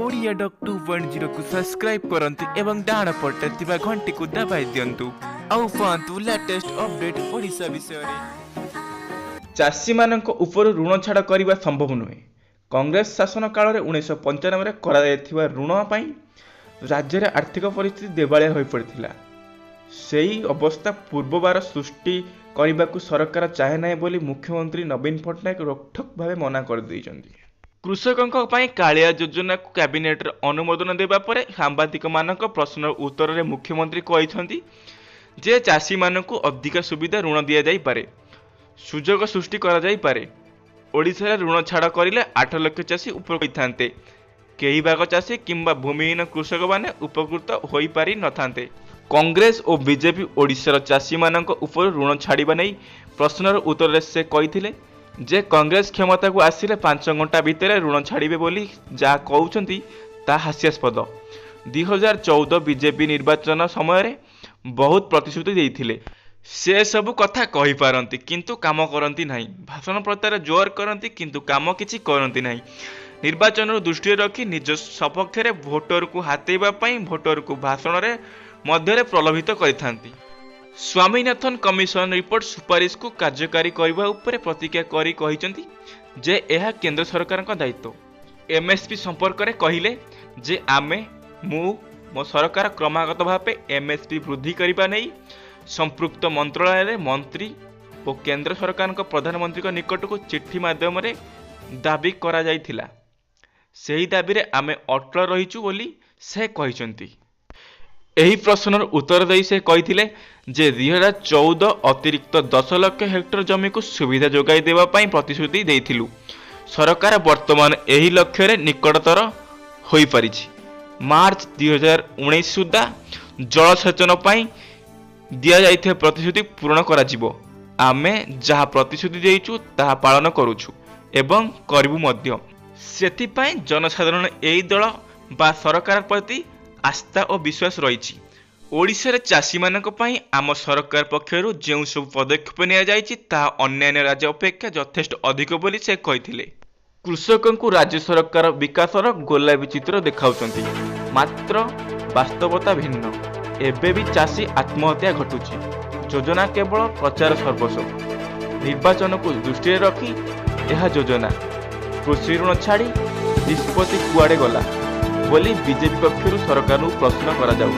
Odia dock 2.0କୁ subscribe କରନ୍ତୁ ଏବଂ ଡାହାଣ ପଟରେ ଥିବା ଘଣ୍ଟିକୁ ଦବାଇ ଦିଅନ୍ତୁ ଆଉ ପାଆନ୍ତୁ ଲାଟେଷ୍ଟ ଅପଡେଟ୍ ଓଡ଼ିଶା ବିଷୟରେ। ଚାଷୀମାନଙ୍କ ଉପରୁ ଋଣ ଛାଡ଼ କରିବା ସମ୍ଭବ ନୁହେଁ। କଂଗ୍ରେସ ଶାସନ କାଳରେ 1995ରେ କରାଯାଇଥିବା ଋଣ ପାଇଁ ରାଜ୍ୟରେ ଆର୍ଥିକ ପରିସ୍ଥିତି ଦେବାଳିଆ ହୋଇପଡ଼ିଥିଲା। ସେହି ଅବସ୍ଥା ପୂର୍ବବାର ସୃଷ୍ଟି କରିବାକୁ ସରକାର ଚାହେଁ ନାହିଁ ବୋଲି ମୁଖ୍ୟମନ୍ତ୍ରୀ ନବୀନ ପଟ୍ଟନାୟକ ରୋକଠୋକ୍ ଭାବେ ମନା କରିଦେଇଛନ୍ତି। କୃଷକଙ୍କ ପାଇଁ କାଳିଆ ଯୋଜନାକୁ କ୍ୟାବିନେଟରେ ଅନୁମୋଦନ ଦେବା ପରେ ସାମ୍ବାଦିକମାନଙ୍କ ପ୍ରଶ୍ନର ଉତ୍ତରରେ ମୁଖ୍ୟମନ୍ତ୍ରୀ କହିଛନ୍ତି ଯେ ଚାଷୀମାନଙ୍କୁ ଅଧିକ ସୁବିଧା ଋଣ ଦିଆଯାଇପାରେ, ସୁଯୋଗ ସୃଷ୍ଟି କରାଯାଇପାରେ। ଓଡ଼ିଶାରେ ଋଣ ଛାଡ଼ କରିଲେ 8 ଲକ୍ଷ ଚାଷୀ ଉପକୃତ ହୋଇଥାନ୍ତେ। କେହି ଭାଗ ଚାଷୀ କିମ୍ବା ଭୂମିହୀନ କୃଷକମାନେ ଉପକୃତ ହୋଇପାରି ନଥାନ୍ତେ। କଂଗ୍ରେସ ଓ ବିଜେପି ଓଡ଼ିଶାର ଚାଷୀମାନଙ୍କ ଉପରୁ ଋଣ ଛାଡ଼ିବା ନେଇ ପ୍ରଶ୍ନର ଉତ୍ତରରେ ସେ କହିଥିଲେ ଯେ କଂଗ୍ରେସ କ୍ଷମତାକୁ ଆସିଲେ 5 ଘଣ୍ଟା ଭିତରେ ଋଣ ଛାଡ଼ିବେ ବୋଲି ଯାହା କହୁଛନ୍ତି ତାହା ହାସ୍ୟାସ୍ପଦ। 2014 ବିଜେପି ନିର୍ବାଚନ ସମୟରେ ବହୁତ ପ୍ରତିଶ୍ରୁତି ଦେଇଥିଲେ। ସେସବୁ କଥା କହିପାରନ୍ତି, କିନ୍ତୁ କାମ କରନ୍ତି ନାହିଁ। ଭାଷଣ ପ୍ରଚାର ଜୋର କରନ୍ତି, କିନ୍ତୁ କାମ କିଛି କରନ୍ତି ନାହିଁ। ନିର୍ବାଚନକୁ ଦୃଷ୍ଟିରେ ରଖି ନିଜ ସପକ୍ଷରେ ଭୋଟରକୁ ହାତେଇବା ପାଇଁ ଭୋଟରକୁ ଭାଷଣରେ ମଧ୍ୟରେ ପ୍ରଲୋଭିତ କରିଥାନ୍ତି। ସ୍ୱାମୀନାଥନ କମିଶନ ରିପୋର୍ଟ ସୁପାରିଶକୁ କାର୍ଯ୍ୟକାରୀ କରିବା ଉପରେ ପ୍ରତିକ୍ରିୟା କରି କହିଛନ୍ତି ଯେ ଏହା କେନ୍ଦ୍ର ସରକାରଙ୍କ ଦାୟିତ୍ୱ। ଏମ୍ଏସ୍ପି ସମ୍ପର୍କରେ କହିଲେ ଯେ ଆମେ, ମୁଁ, ମୋ ସରକାର କ୍ରମାଗତ ଭାବେ ଏମ୍ଏସ୍ପି ବୃଦ୍ଧି କରିବା ନେଇ ସମ୍ପୃକ୍ତ ମନ୍ତ୍ରଣାଳୟରେ ମନ୍ତ୍ରୀ ଓ କେନ୍ଦ୍ର ସରକାରଙ୍କ ପ୍ରଧାନମନ୍ତ୍ରୀଙ୍କ ନିକଟକୁ ଚିଠି ମାଧ୍ୟମରେ ଦାବି କରାଯାଇଥିଲା। ସେହି ଦାବିରେ ଆମେ ଅଟଳ ରହିଛୁ ବୋଲି ସେ କହିଛନ୍ତି। ଏହି ପ୍ରଶ୍ନର ଉତ୍ତର ଦେଇ ସେ କହିଥିଲେ ଯେ 2014 ଅତିରିକ୍ତ 10 ଲକ୍ଷ ହେକ୍ଟର ଜମିକୁ ସୁବିଧା ଯୋଗାଇ ଦେବା ପାଇଁ ପ୍ରତିଶ୍ରୁତି ଦେଇଥିଲୁ। ସରକାର ବର୍ତ୍ତମାନ ଏହି ଲକ୍ଷ୍ୟରେ ନିକଟତର ହୋଇପାରିଛି। ମାର୍ଚ୍ଚ 2019 ସୁଦ୍ଧା ଜଳସେଚନ ପାଇଁ ଦିଆଯାଇଥିବା ପ୍ରତିଶ୍ରୁତି ପୂରଣ କରାଯିବ। ଆମେ ଯାହା ପ୍ରତିଶ୍ରୁତି ଦେଇଛୁ ତାହା ପାଳନ କରୁଛୁ ଏବଂ କରିବୁ ମଧ୍ୟ। ସେଥିପାଇଁ ଜନସାଧାରଣ ଏହି ଦଳ ବା ସରକାର ପ୍ରତି ଆସ୍ଥା ଓ ବିଶ୍ୱାସ ରହିଛି। ଓଡ଼ିଶାରେ ଚାଷୀମାନଙ୍କ ପାଇଁ ଆମ ସରକାର ପକ୍ଷରୁ ଯେଉଁ ସବୁ ପଦକ୍ଷେପ ନିଆଯାଇଛି ତାହା ଅନ୍ୟାନ୍ୟ ରାଜ୍ୟ ଅପେକ୍ଷା ଯଥେଷ୍ଟ ଅଧିକ ବୋଲି ସେ କହିଥିଲେ। କୃଷକଙ୍କୁ ରାଜ୍ୟ ସରକାର ବିକାଶର ଗୋଲାପୀ ଚିତ୍ର ଦେଖାଉଛନ୍ତି, ମାତ୍ର ବାସ୍ତବତା ଭିନ୍ନ। ଏବେ ବି ଚାଷୀ ଆତ୍ମହତ୍ୟା ଘଟୁଛି। ଯୋଜନା କେବଳ ପ୍ରଚାର ସର୍ବସ୍ୱ। ନିର୍ବାଚନକୁ ଦୃଷ୍ଟିରେ ରଖି ଏହା ଯୋଜନା। କୃଷି ଋଣ ଛାଡ଼ି ନିଷ୍ପତ୍ତି କୁଆଡ଼େ ଗଲା ବୋଲି ବିଜେପି ପକ୍ଷରୁ ସରକାରଙ୍କୁ ପ୍ରଶ୍ନ କରାଯାଉ।